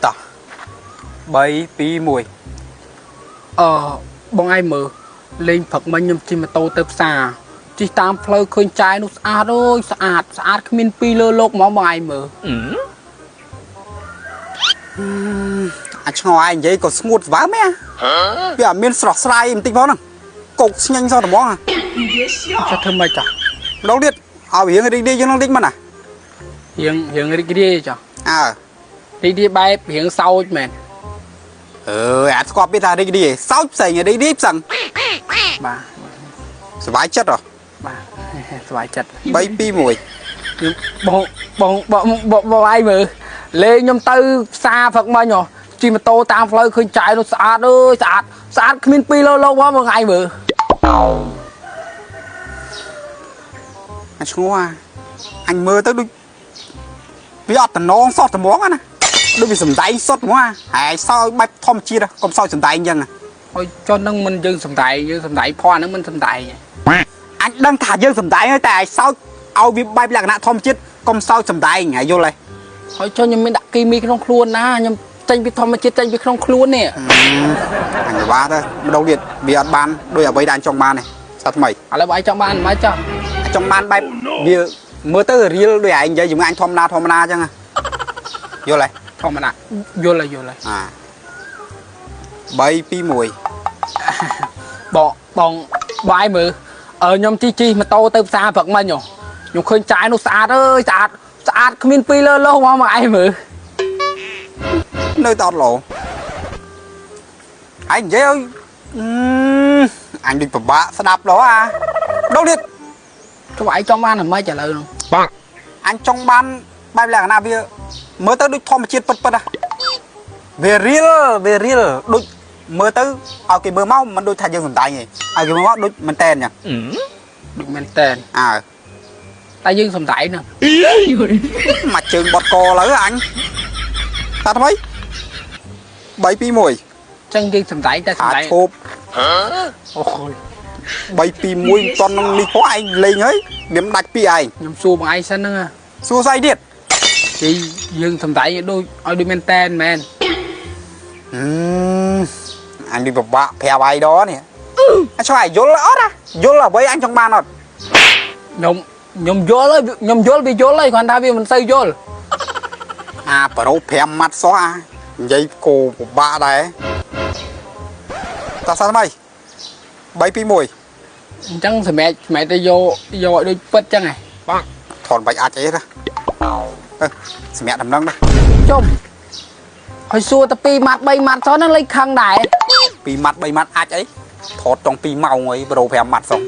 តោះ3 2 1 អឺបងឯងមើលលេងព្រឹកមិញខ្ញុំជិះម៉ូតូទៅផ្សារជិះតាមផ្លូវឃើញចាយនោះស្អាតអើយស្អាតស្អាតគ្មានពីរលើលោកហ្មងបងឯងមើល អាចឆ្ងល់ឯងនិយាយក៏ស្ងួតស្បើមហ៎វាអត់មានស្រស់ស្រាយបន្តិចផងហ្នឹងកោកស្ញាញ់សោះត្មង ចុះធ្វើម៉េចចា ម្ដងទៀតឲ្យរៀងរីករាយជាងហ្នឹងតិចមកណា រៀងរៀងរីករាយចា អើ រីករាយបែបរៀងសោចមែន អើយអាចស្គាល់ពាក្យថារីករាយសោចផ្សេងរីករាយផ្សេង បាទ សប្បាយចិត្តហ៎ បាទ សប្បាយចិត្ត 3 2 1 បងបងបងបងបងឯងមើលលេងខ្ញុំទៅផ្សារព្រឹកមិញហ៎ជិះម៉ូតូតាមផ្លូវឃើញចាយនោះស្អាតអើយស្អាតស្អាតគ្មានពីរលើលោកហ្មងបងឯងមើល អញឆ្ងល់អាអញមើលទៅដូចវាអត់តំណងសោះត្មងណាដូចវាសំដែងសុទ្ធហ្មងអាហើយសោយបែបធម្មជាតិកុំសោយសំដែងអញ្ចឹង ហើយចុះនឹងមិនយើងសំដែងយើងសំដែងផហ្នឹងមិនសំដែង អញដឹងថាយើងសំដែងហើយតែឲ្យសោចឲ្យវាបែបលក្ខណៈធម្មជាតិកុំសោចសំដែងហើយយល់ទេ ហើយចុះខ្ញុំមានដាក់គីមីក្នុងខ្លួនណាខ្ញុំចេញពីធម្មជាតិចេញពីក្នុងខ្លួននេះ អញវ៉ាទៅម្ដងទៀតវាអត់បានដោយអ្វីដែលអញចង់បានទេសាថ្មី ឥឡូវបងឯងចង់បានមិនចុះ អញចង់បានបែបវាមើលទៅរៀលដូចឯងនិយាយជាមួយអញធម្មតាធម្មតាអញ្ចឹងយល់ទេ ធម្មតាយល់ហើយយល់ហើយ អា3 2 1 បងបងបងឯងមើលអឺខ្ញុំជិះជិះម៉ូតូទៅផ្សារព្រឹកមិញហ៎ខ្ញុំឃើញចាយនោះស្អាតអើយស្អាតស្អាតគ្មានពីរលើលោកហ្មងបងឯងមើល នៅតែអត់លោឯងនិយាយឲ្យអញដូចពិបាកស្ដាប់ដល់អាម្ដងទៀត ចុះឯងចង់បានអាម៉េចឥឡូវនោះ អញចង់បានបែបលក្ខណៈវាមើលទៅដូចធម្មជាតិពិតៗហ៎វារៀលវារៀលដូចមើលទៅឲ្យគេមើលមកមិនដូចថាយើងសំដែងទេឲ្យគេមើលមកដូចមែនតែនអញ្ចឹង ដូចមែនតែន អើ តែយើងសំដែងហ្នឹង មកជើងបត់កលើអញតាថ្មី3 2 1 ចឹងយើងសំដែងតែសំ អា ដែង ឈប់ អូយ 3 2 1មិនតន់នឹងនេះផងឯងលេងហើយវាមិនដាច់ពីឯង ខ្ញុំសួរបងឯងសិនហ្នឹង សួរស្អីទៀត ទីយើងសំដែងឲ្យដូចឲ្យដូចមែនតែនមែន អឺអញនេះពិបាកប្រាប់ឯងដល់នេះអញឆ្លើយយល់អត់ណាយល់អ្វីអញចង់បានអត់ ខ្ញុំខ្ញុំយល់ហើយខ្ញុំយល់វាយល់ហើយគ្រាន់ថាវាមិនសូវយល់ អាប្រូ5ម៉ាត់សោះអានិយាយគោពិបាកដែរតាសាថ្មី3 2 1 អញ្ចឹងសម្រាប់សម្រាប់ទៅយកយកឲ្យដូចពិតចឹងហ៎ ថនបាច់អាចអីណាទៅសម្រាប់ដំណឹងណា ជុំហើយសួរតែ2ម៉ាត់3ម៉ាត់សោះហ្នឹងលេខខឹងដែរ 2ម៉ាត់3ម៉ាត់អាចអីថតចង់2ម៉ោងអីប្រូ5ម៉ាត់សោះ